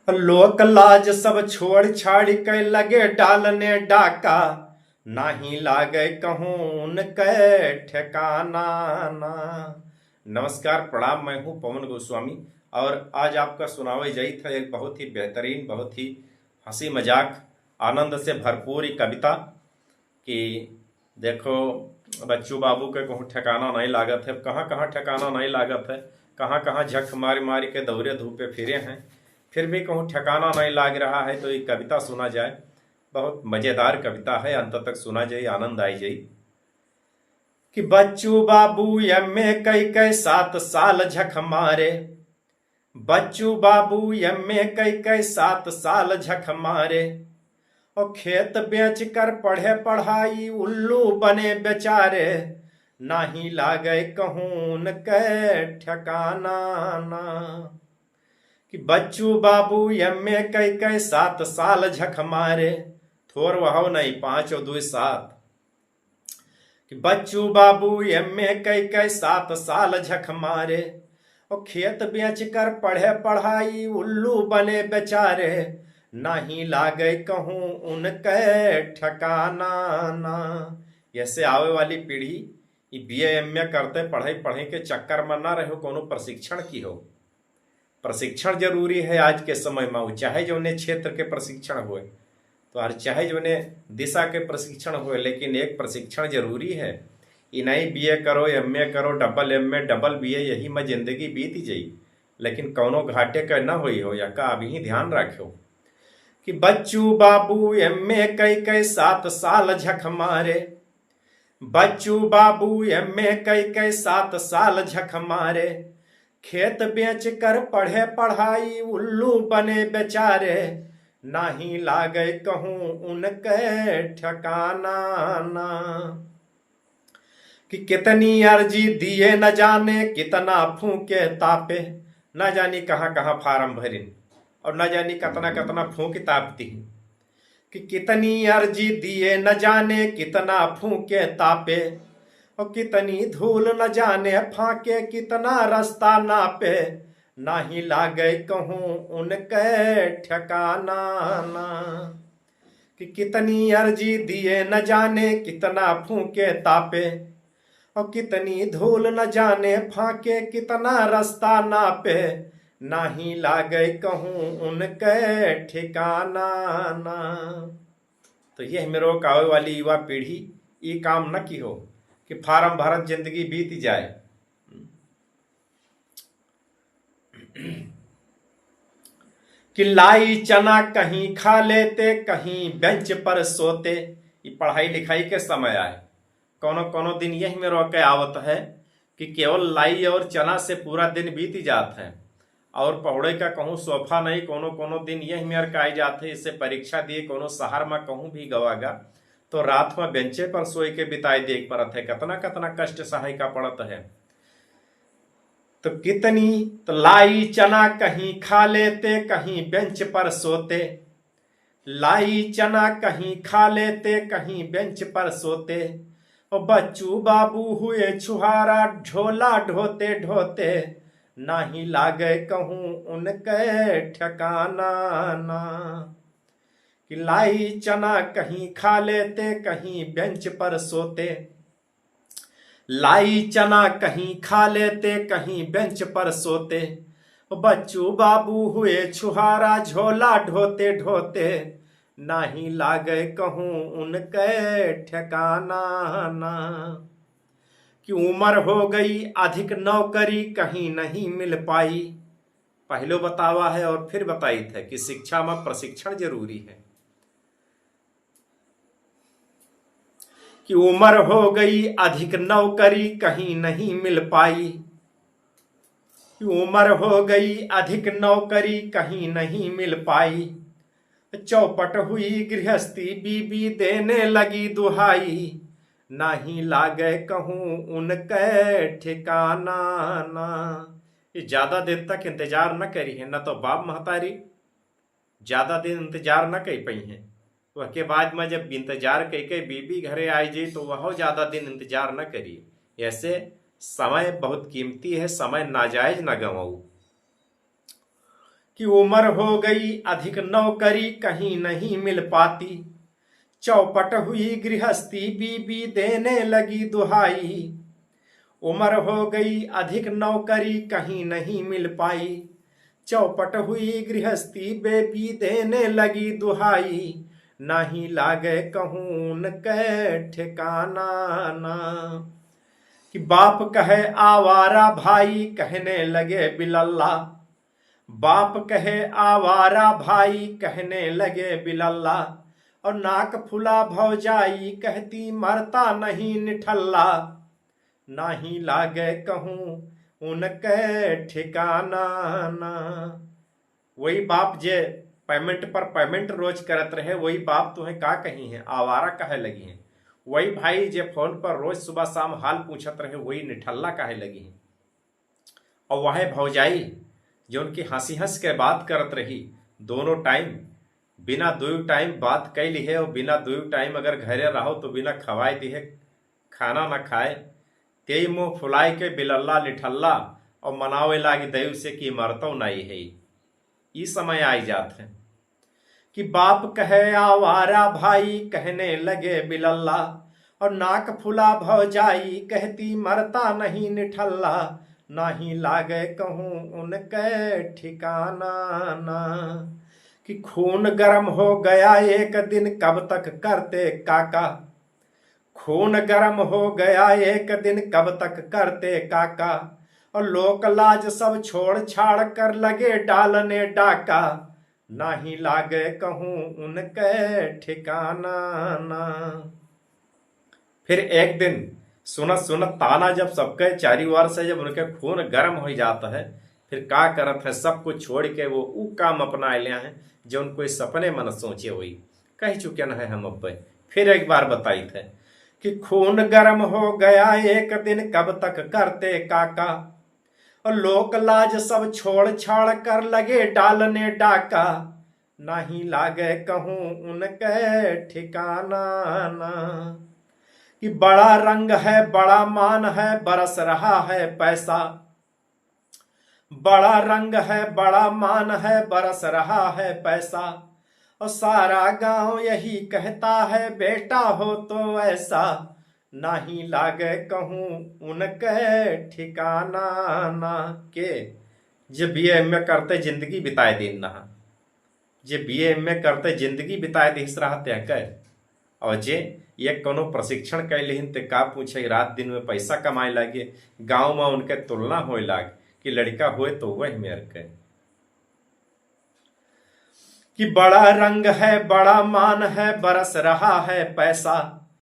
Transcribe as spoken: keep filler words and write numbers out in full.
लोक लाज सब छोड़ छाड़ के लगे डालने डाका, नाही लागे कहूँ उनके ठिकाना ना। नमस्कार, प्रणाम, मैं हूँ पवन गोस्वामी और आज आपका सुनावे जाइत है एक बहुत ही बेहतरीन, बहुत ही हंसी मजाक, आनंद से भरपूर एक कविता कि देखो, बच्चू बाबू के कहूँ ठिकाना नहीं लागत है, कहाँ कहाँ ठिकाना नहीं लागत है, कहाँ कहाँ झक मारी मारी के दौरे धूपे फिरे हैं, फिर भी कहूँ ठिकाना नहीं लाग रहा है। तो ये कविता सुना जाए, बहुत मजेदार कविता है, अंत तक सुना जाए, आनंद आई जाए। कि बच्चू बाबू एमए कई कई सात साल झक मारे, बच्चू बाबू एमए कई कई सात साल झक मारे, और खेत बेच कर पढ़े पढ़ाई उल्लू बने बेचारे, नाही लागे कहूँ उनके ठिकाना ना। कि बच्चू बाबू एमए कई कई सात साल झक मारे, थोर वहो नहीं, पाँच और दुई सात। कि बच्चू बाबू एमए कई कई सात साल झक मारे, और खेत बेच कर पढ़े पढ़ाई उल्लू बने बेचारे, नाही लागे कहूँ उनके ठिकाना ना। ऐसे आवे वाली पीढ़ी ई बीए एमए करते पढ़ाई पढ़ाई के चक्कर में ना रहो, कोनो प्रशिक्षण की हो। प्रशिक्षण जरूरी है आज के समय में, वो चाहे जौने क्षेत्र के प्रशिक्षण होए, तो हर चाहे जौने दिशा के प्रशिक्षण होए, लेकिन एक प्रशिक्षण जरूरी है। ई नहीं बीए करो, एमए करो, डबल एमए, डबल बीए, यही में जिंदगी बीत जाई, लेकिन कौनो घाटे का न होई हो, या का अभी ध्यान रखो। कि बच्चू बाबू एमए कई कई सात साल झक मारे, बच्चू बाबू एमए कई कई सात साल झक मारे, खेत बेच कर पढ़े पढ़ाई उल्लू बने बेचारे, नाही लागे कहूँ उनके ठिकाना ना। कि कितनी अर्जी दिए न जाने कितना फूके तापे, न जानी कहाँ कहाँ फार्म भरिन और न जानी कतना कतना फूक ताप दी। कि कितनी अर्जी दिए न जाने कितना फूके तापे, और कितनी धूल न जाने फाके कितना रास्ता नापे, नाही लागे कहूँ उनके ठिकाना ना। कि कितनी अर्जी दिए न जाने कितना फूके तापे, और कितनी धूल न जाने फाके कितना रास्ता नापे, नाही लागे कहूँ उनके ठिकाना ना। तो ये मेरे आवे वाली युवा पीढ़ी ये काम न की हो कि फार्म भरत जिंदगी बीत जाए। कि लाई चना कहीं खा लेते, कहीं बेंच पर सोते। ये पढ़ाई लिखाई के समय आए, कोनो कोनो दिन यही में रोके आवत है कि केवल लाई और चना से पूरा दिन बीत जात है और पहुड़े का कहूँ सोफा नहीं, कोनो कोनो दिन यही में अरकाई जात है। इससे परीक्षा दिए कोनो शहर में कहूँ भी गवागा तो रात में बेंचे पर सोए के बिताई देख परत है, कतना कतना कष्ट सहाय का पड़त है। तो कितनी तो लाई चना कहीं खा लेते, कहीं बेंच पर सोते, लाई चना कहीं खा लेते, कहीं बेंच पर सोते। ओ बच्चू बाबू हुए छुहारा ढोला ढोते ढोते, नाही लागे कहूँ उनके ठिकाना ना। कि लाई चना कहीं खा लेते, कहीं बेंच पर सोते, लाई चना कहीं खा लेते, कहीं बेंच पर सोते। बच्चू बाबू हुए छुहारा झोला ढोते ढोते, नाही लागे कहूँ उनके ठिकाना ना। कि उम्र हो गई अधिक नौकरी कहीं नहीं मिल पाई। पहले बतावा है और फिर बताई थे कि शिक्षा में प्रशिक्षण जरूरी है। कि उम्र हो गई अधिक नौकरी कहीं नहीं मिल पाई, कि उम्र हो गई अधिक नौकरी कहीं नहीं मिल पाई। चौपट हुई गृहस्थी बीबी देने लगी दुहाई, नाही लागे कहूँ उनके ठिकाना ना। ये ज्यादा देर तक इंतजार न करी है, न तो बाप महतारी ज्यादा दिन इंतजार न कर पाई हैं। वह के बाद में जब इंतजार कई के बीबी घरे आई जाई तो वह ज्यादा दिन इंतजार न करी। ऐसे समय बहुत कीमती है, समय नाजायज न गंवाऊ। कि उम्र हो गई अधिक नौकरी कहीं नहीं मिल पाती, चौपट हुई गृहस्थी बीबी देने लगी दुहाई। उम्र हो गई अधिक नौकरी कहीं नहीं मिल पाई, चौपट हुई गृहस्थी बीबी देने लगी दुहाई। नाही लागे कहूँ उनके ठिकाना ना। कि बाप कहे आवारा भाई कहने लगे बिलल्ला, बाप कहे आवारा भाई कहने लगे बिलल्ला, और नाक फुला भौजाई कहती मरता नहीं निठल्ला। नाही लागे कहूँ उनके ठिकाना ना। वही बाप जे पेमेंट पर पेमेंट रोज करत रहे, वही बाप तुहें का कही हैं, आवारा कहे लगी हैं। वही भाई जे फोन पर रोज सुबह शाम हाल पूछत रहे, वही निठल्ला कहे लगी हैं। और वह भौजाई जो उनकी हंसी हंस के बात करत रही, दोनों टाइम बिना दुई टाइम बात कैली है और बिना दुई टाइम अगर घरे रहो तो बिना खवाए दिहे खाना ना खाए, तेई मुंह फुलाए के बिलल्ला निठल्ला और मनावे लागी दैव से कि मरतौ नाई है। ई समय आई जात है कि बाप कहे आवारा भाई कहने लगे बिलल्ला, और नाक फुला भौजाई कहती मरता नहीं निठल्ला। नाही लागे कहूँ उनके ठिकाना ना। कि खून गरम हो गया एक दिन कब तक करते काका, खून गरम हो गया एक दिन कब तक करते काका, और लोक लाज सब छोड़ छाड़ कर लगे डालने डाका। नाही लागे कहूँ उनके ठिकाना ना। फिर एक दिन सुनत सुनत ताना जब सबके चारी ओर से जब उनके खून गरम हो जात है, फिर का करत है, सब कुछ छोड़ के वो ऊ काम अपना लिया है जो उनको इस सपने मन सोचे हुई। कह चुके न है हम अब, फिर एक बार बताइत है कि खून गरम हो गया एक दिन कब तक करते काका, और लोक लाज सब छोड़ छाड़ कर लगे डालने डाका। नाही लागे कहूँ उनके ठिकाना ना। कि बड़ा रंग है, बड़ा मान है, बरस रहा है पैसा, बड़ा रंग है, बड़ा मान है, बरस रहा है पैसा, और सारा गांव यही कहता है बेटा हो तो ऐसा। नाही लागे कहूँ उनके ठिकाना ना। के जे बीए एमए करते जिंदगी बिताए दिन ना, जे बीए एमए करते जिंदगी बिताए दिस रहा ते के, और जे ये कोनो प्रशिक्षण कैलिहिन ते का पूछे, रात दिन में पैसा कमाए लागे, गांव में उनके तुलना होए लाग कि लड़का होए तो वह मेर के। कि बड़ा रंग है, बड़ा मान है, बरस रहा है पैसा,